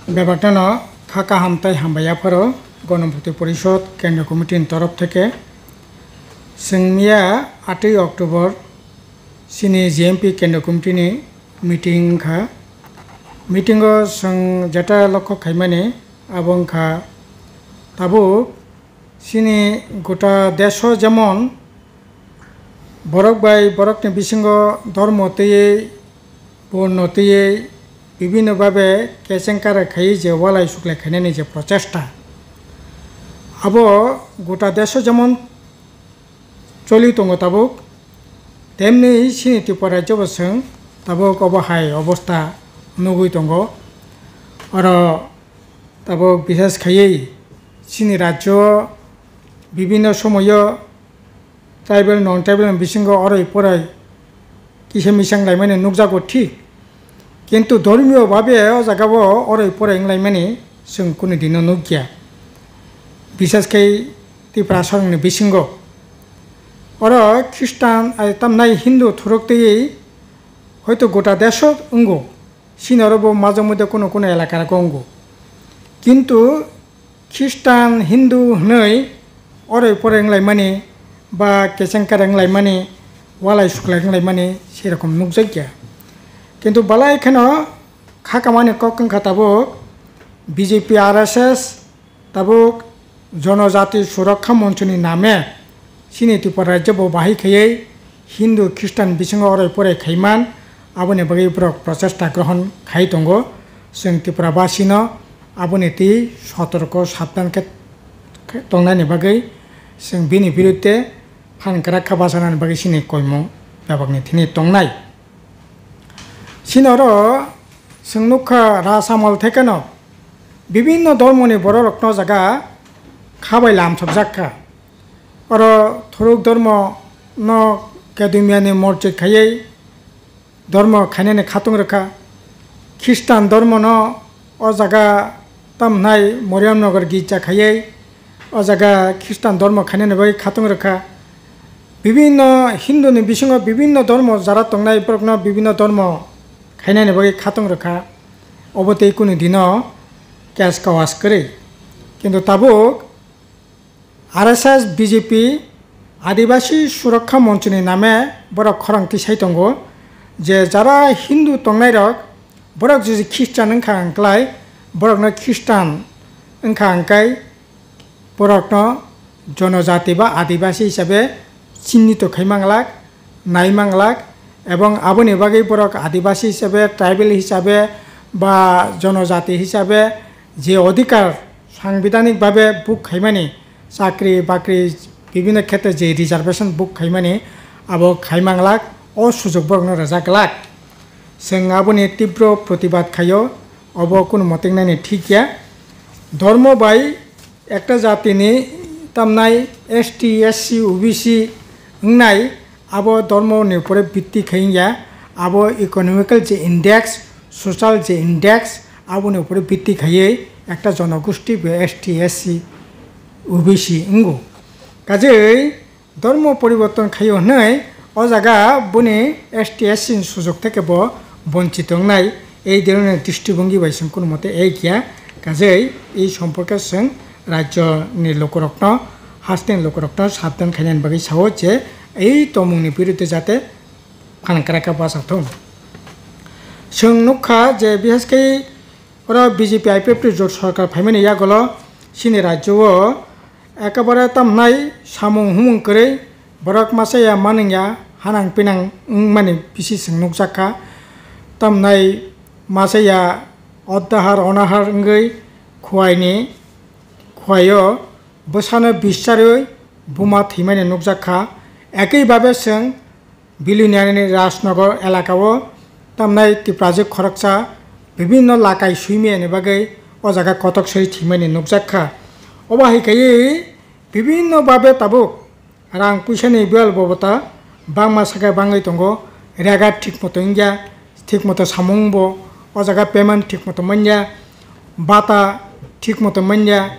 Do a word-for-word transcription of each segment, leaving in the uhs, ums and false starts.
Bebakno kha kaham tei hambai yapharo Ganapati Porishod Kendra Committee ni torof theke. Chwng miya atwi October chini G M P Kendra Committee ni meeting wngkha. Meeting o chwng jeta lokho khaimani abo wngkha tabuk chini gota desh o jemon borok bai borokni bisingo dhormo twiwi, borno twiwi, bibhinno bhabe kecheng kara khaiwi je walai suklai khainani je prochesta, abo gota desh o jemon choli tongo tabuk, temni chini Tripura rajyo bo chwng tabuk obo hai obostha nugwi tongo. Oro tabuk bishes khaiwi chini rajyo o bibhinno somoyo tribal, non tribal ni bisingo oroi poroi kisa misa wnglaimani nukjago thik, kintu dhormiyo babe o jagao oroi poroi wnglaimani chwng kunu dino nukya, bishes khe Tiprasarokni bisingo. Oro Khristan, ai, tamnai Hindu thuruk twiwi hoito gota desh o wngo, chini oro bo majwk muido kunu kunu elaka rogo wngo, kintu Khristan, Hindu hwnwi oroi poroi wnglaimani ba kecheng kara wnglaimani, walai suklai wnglaimani serokom nukjakya. Kintu belai kheno kha kamani kok wngkha tabuk B J P, R S S, tabuk Jonojati Surakha Monchoni name chini Tripura rajyo bo bahai khaiwi Hindu, Khristan bisingo oroi poroi khaiman, aboni bagwi borok prochesta grohon khai tongo. Chwng Tripura basino aboni twi sotorko sabdan khe tongnani bagwi chwng bini birudde phan kwrak kha bachanani bagwi chini koimung bebakni thini tongnai. Chini oro chwng nukha, Raj Amal thekeno bibhinno dhormoni bororokno jaga kha bai lamsokjak kha. Oro thuruk dhormo no Kedumyani morjit khaiwi dhormo khainani khatung rwkha. Khristan dhormo no o jaga tamhnai Moriamnagar girja khaiwi o jaga Khristan dhormo khainani bagwi khatung rwkha. Bibhinno Hindu ni bisingo bibhinno dhormo jara tongnai borokno bibhinno dhormo khainani bagwi khatung rwkha. Obo tei kunu dino case kawas kwrwi. Kintu tabuk R S S, B J P, Adibasi Surakha Monchoni name borok khorang tisai tongo je jara Hindu tongnairok, borok jodi Khristan wngkha hwnklai, borokno Khristan wngkha hwnkhai, borokno Jonojati ba Adibasi hisabe chinnito khai manglak, nai manglak, ebong aboni bagwi borok Adibasi hisabe, tribal hisabe ba Jonojati hisabe je odhikar sangbidanik babe book khaimani, chakri bakri bibhinno khetre je reservation book khaimani, abo khai manglak, o sujok borokno rwjak glak. Chwng aboni tibro protibad khaio, obo kunu motengnani thik ya. Dhormo bai ekta jatini tamnai S T, S C, O B C wngnai, abo dhormo ni upore bitti khai wngya, abo economical je index, social je index, aboni upore bitti khaiwi ekta jonogosti bo S T, S C, O B C wngo. Kajei dhormo poriborton khaio hwnwi o jaga boni S T, S C ni sujok theke bo bonchito wngnai. Ei dhoroner dristibongi bai chwng kunu mote ei kiya. Kajei ei somporke chwng rajyo ni lukurokno, hasteni lukurokno sabdan khainani bagwi sao je ei tongmungni birudde jate phan kwrak khe bachak thung. Chwng nukha je bihaskhe oro B J P I P F T jot sorkar phaimani yagulo chini rajyo o ekebare tamhnai samung humung kwrwi borok masa ya manung ya hanang pinang wngmani bisi chwng nukjak kha. Tamhnai masa ya oddahar onahar wngwi khuaini khuaio bwsano bisarwi buma thwimani nukjak kha. Ekei babe chwng Bilonia ni Rajnagar elaka o tamnai Tiprajwk khoroksa bibhinno lakai suimiyani bagwi o jaga kotok soi thwimani nukjak kha. Obo hai khaiwi bibhinno babe tabuk rang puisani bel bobota bangma sakhe bangwi tongo, rega thik moto wngya, thik moto samung bo o jaga payment thik moto manya, bata thik moto manya,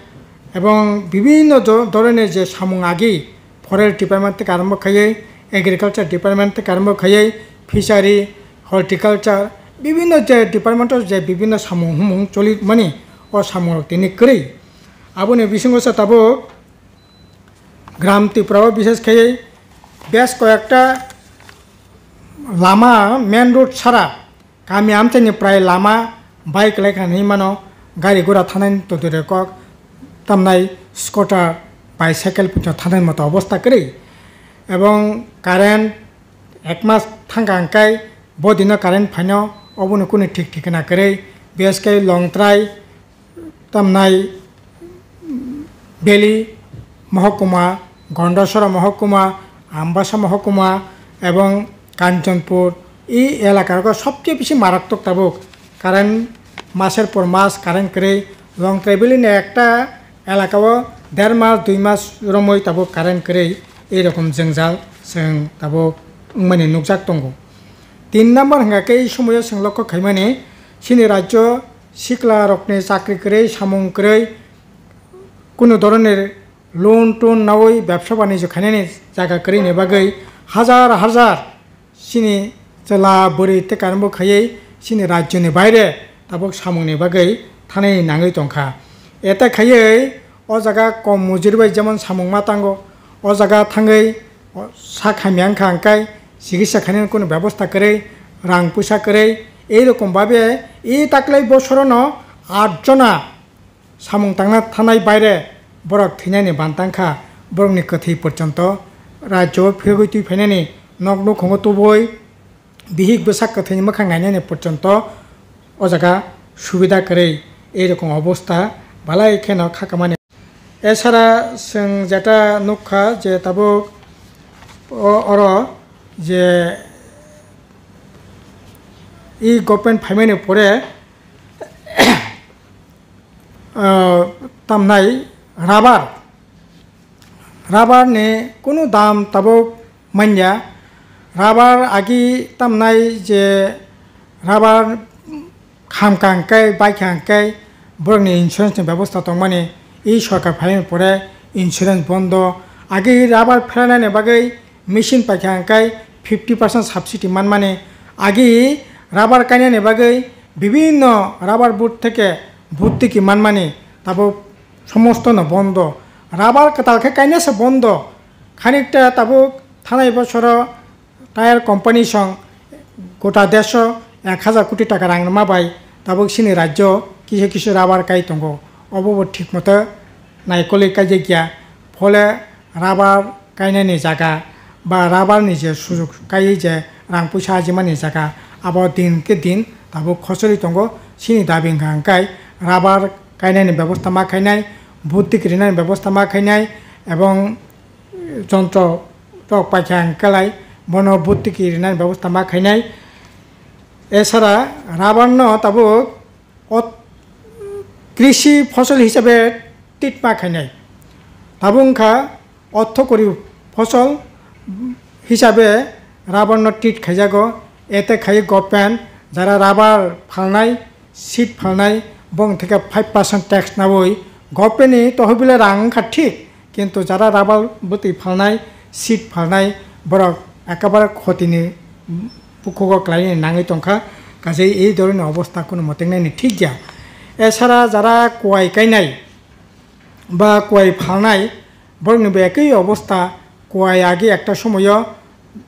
ebong bibhinno dho-, dhoroner je samung agi forest department theke arombo khaiwi, agriculture department theke arombo khaiwi, fishery, horticulture, Bibinno je department o je bibinno samung humung choli mani, o samung rok tini kwrwi. Aboni bisingo se tabuk Gram Tripura o bishes khaiwi bes koyekta lama main road sara kami amchaini prai lama bai kwlai kha hinwi mano, gari gura thanani totwi rekok tamnai scooter bicycle puino thanani moto obostha kwrwi. Ebong current ek mas thangkha hwnkhe bo dino current phaino, oboni kunu thik thikna kwrwi. Bises khe Longtrai, tamnai Beli mohokuma, Gondasora mohokuma, Ambasa mohokuma ebong Kanchanpur, e elaka rogo sobcheye bisi marattok tabuk current, maser por mas current kwrwi. Longtrai Beli ni ekta elaka o der mas dui mas romwi tabuk current kwrwi, ei rokom jwngjal chwng tabuk wngmani nukjak tongo. Tin number hwnkha khe, ei somoio chwng lokho khaimani, chini rajyo sikla rokni chakri kwrwi, samung kwrwi, kunu dhoroner loan ton nawi bebsa banijyo khainani jaga kwrwini bagwi hajar hajar chini chwla bwrwi tei karengbo khaiwi chini rajyoni baire tabuk samungni bagwi thanai nangwi tongkha. Eta khaiwi o jaga kom mujuri bai jemon samung ma tango, o jaga thangwi o sak hamya wngkha hwnkhe chikitsa khainani kunu bebosta kwrwi, rang puisa kwrwi, ei rokom babe e taklai bosorono aat jona samung tangna thanai baire borok thwinani bantang kha, borokni kwthwi porjonto rajyo o phirogwi twi phainani, nok nukhungo tubui bihik bwsak kwthwini mwkhang nainani porjonto o jaga subida kwrwi, ei rokom obostha balai kheno kha kamani. Esara chwng jeta nukha je tabuk o-, oro je e government phaimani pore ah, tamnai rubber, rubber ni kunu dam tabuk manya. Rubber agi tamnai je rubber khamkha hwnkhe, baikha hwnkhe borokni insurance ni bebosta tongmani, e sorkar phaimani pore insurance bondo. Agi rubber phelanani bagwi machine paikha hwnkhe fifty percent subsidy manmani, agi rubber kainani bagwi bibinno rubber board theke bhortiki manmani tabuk somostono bondo. Rubber kwtal khe kainase bondo, khanikta tabuk thanai bosoro tyre company song gota desho ek hajar koti taka rang rwma bai tabuk chini rajyo kisa kisa rubber kai tongo, obo bo thik moto naikolwi kaijakya. Phole rubber kainani jaga ba rubber ni je sujok kaiwi je rang puisa ajimani jaga, abo din khe din tabuk khosori tongo. Chini dabi wngkha hwnkhe rubber kainani bebosta ma khainai, bhortiki rinani bebosta ma khainai, ebong jontro rok paikha hwnkhe lai bono bhortiki rinani bebosta ma khainai. Esara rubber no tabuk ot-, krishi fosol hisabe treat ma khainai. Tabuk wngkha orthokori fosol hisabe rubber no treat khaijago. Ete khai government jara rubber phalnai, seed phalnai, bong theke five percent tax nawi government ni tohobile rang wngkha thik, kintu jara rubber bwtwi phalnai, seed phalnai, borok ekebare khotini bukhugo klaini nangwi tongkha, kaje ei dhoroner obostha kunu motengnani thik ya. Esara jara kuai kainai ba kuai phalnai, borokni bo ekoi obostha, kuai agi ekta somoyo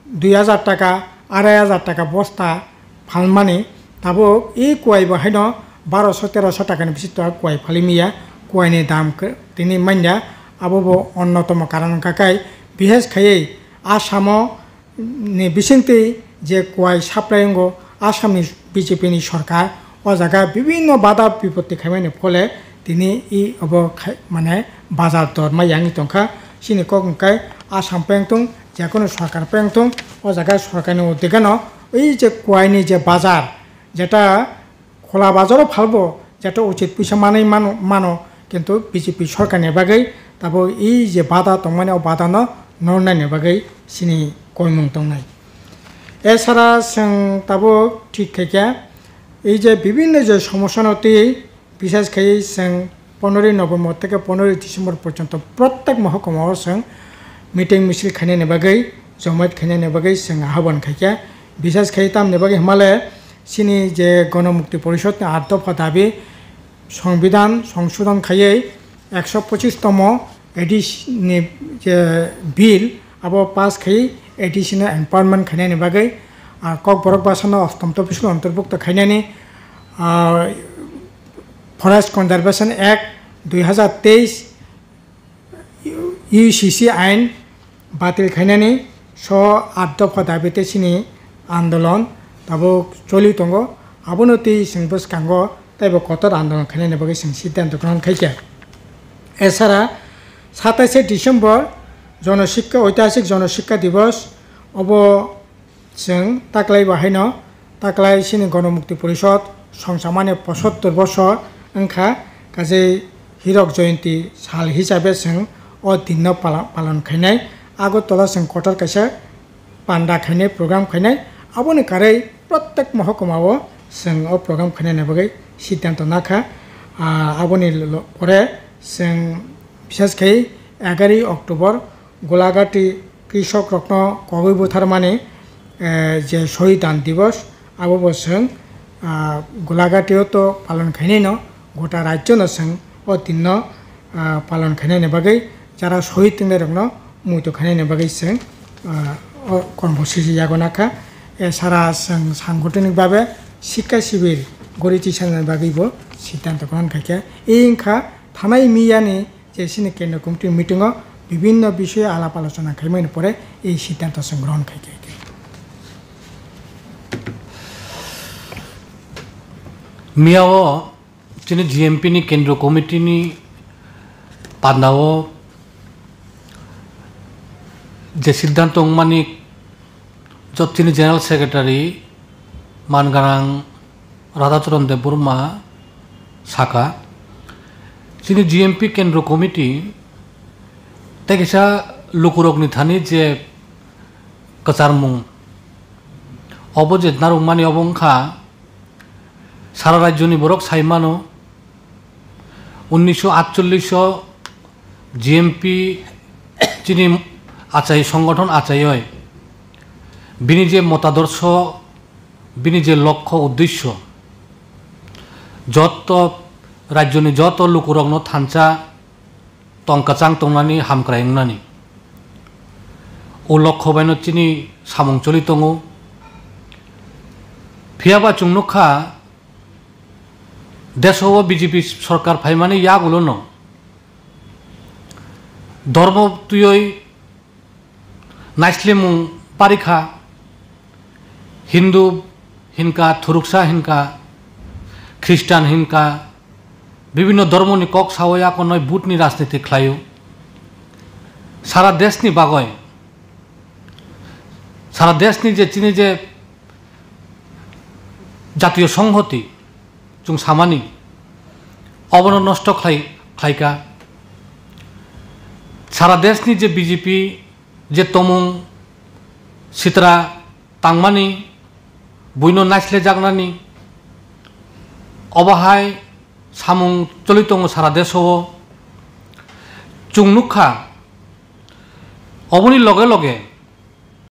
dui hajar taka, arai hajar taka bosta phalmani, tabuk e kuai bo haino baroso teroso takani bisito kuai phalwi manya, kuaini dam khe tini manya, abo bo onnotomo karon wngkha khe, bises khaiwi Assamo ni bisingtwi je kuai supply wngo, Assamni B J P ni sorkar o jaga bibinno bada bipotti khaimani phole tini e obo khai-, mane bazar dor ma yangwi tongkha. Chini kok hwnkhe Assam peng tong, jekono sorkar peng tong, o jaga sorkarni uddegano ei je kuaini je bazar, jeta khola bazaro phalbo, jeta uchit puisa manwi mano, mano, kintu B J P sorkarni bagwi tabuk ei je bada tongmani, o badano nornani bagwi chini koimung tongnai. Esara chwng tabuk thik khaikha, ei je bibinno je somosyano twi, bises khaiwi chwng poneroy November theke poneroy December porjonto protek mohokuma o chwng meeting misil khainani bagwi, jomait khainani bagwi chwng ahobon khaikha. Bises khaiwi tamni bagwi hwnmale Chini je Gonomukti Porishod ni aat dopha dabi, Songbidan songsodon khaiwi ekso pochis tomo edition ni je bill abo pass khai edition no empowerment khainani bagwi, ah, Kokborok basa no ostom topisko ontorbukto khainani, ah, Forest Conservation Act dui hazar teis, U C C ain batil khainani so aat dopha dabi tei chini andolon tabuk choli tongo. Abono twi chwng bwskango teibo kotor andolon khainani bagwi chwng siddhanto grohon khaikha. Esara sataishe December Jono Sikka, Oitihasik Jono Sikka Divos, obo chwng taklai bo haino taklai chini Gonomukti Porishod songchamani posottor bosor wngkha, kajei Hirok Joyonti sal hisabe chwng o dinno pala-, palon khainai. Agartala chwng kotor kaisa panda khainai, program khainai. Aboni karwi protek mohokuma o chwng o program khainani bagwi siddhanto nakha. Ah, aboni lo-, pore chwng bishes khai egaroh October Golagati krishok rokno kogwi butharmani, eh, je Shohid Dan Divos, abo bo chwng, ah, Golagati o to palon khainai no, gota rajyo no chwng o din no, ah, palon khainani bagwi jara shohid tongnai rokno muitu khainani bagwi chwng, ah, o kormo sisi yago nakha. Esara chwng sangotonik babe sikka sibir gori tisani bagwi bo siddhanto grohon khaikha. E wngkha thanai miyani je chini kendro committee meeting o bibinno bishoyo alap alochona khaimani pore ei siddhanto chwng grohon khaikha. Miya o chini G M P ni kendro committee ni panda o je siddhanto wngmani jot chini General Secretary manganang Radhacharan Debbarma saka, chini G M P Kendro Committee tei kisa lukurokni thani je kwcharmung obo je narwkmani obo wngkha sara rajyoni borok sai mano unnisho atchollish o G M P chini achai songgothon achaioi bini je motadorsho bini je lokho uddesho, joto rajyoni joto lukurokno thansa tong kwchang tongnani, hamkrai wngnani, o lokho baino chini samung choli tongo. Phiyaba chwng nukha, deso o B J P sorkar phaimani yagulono dormo twiwi naislimung parikha, Hindu hinka, thuruksa hinka, Khristan hinka, bibinno dhormoni kok sawi akonoi butni rajniti khlaio. Sara deshni bagoi, sara deshni je chini je jatiyo songhoti, chwng samani, obono nosto khlai, khlaika. Sara deshni je B J P je tomung sitra tangmani, buino naislejaknani, obo hai samung choli tongo sara deso o. Chwng nukha, oboni loge loge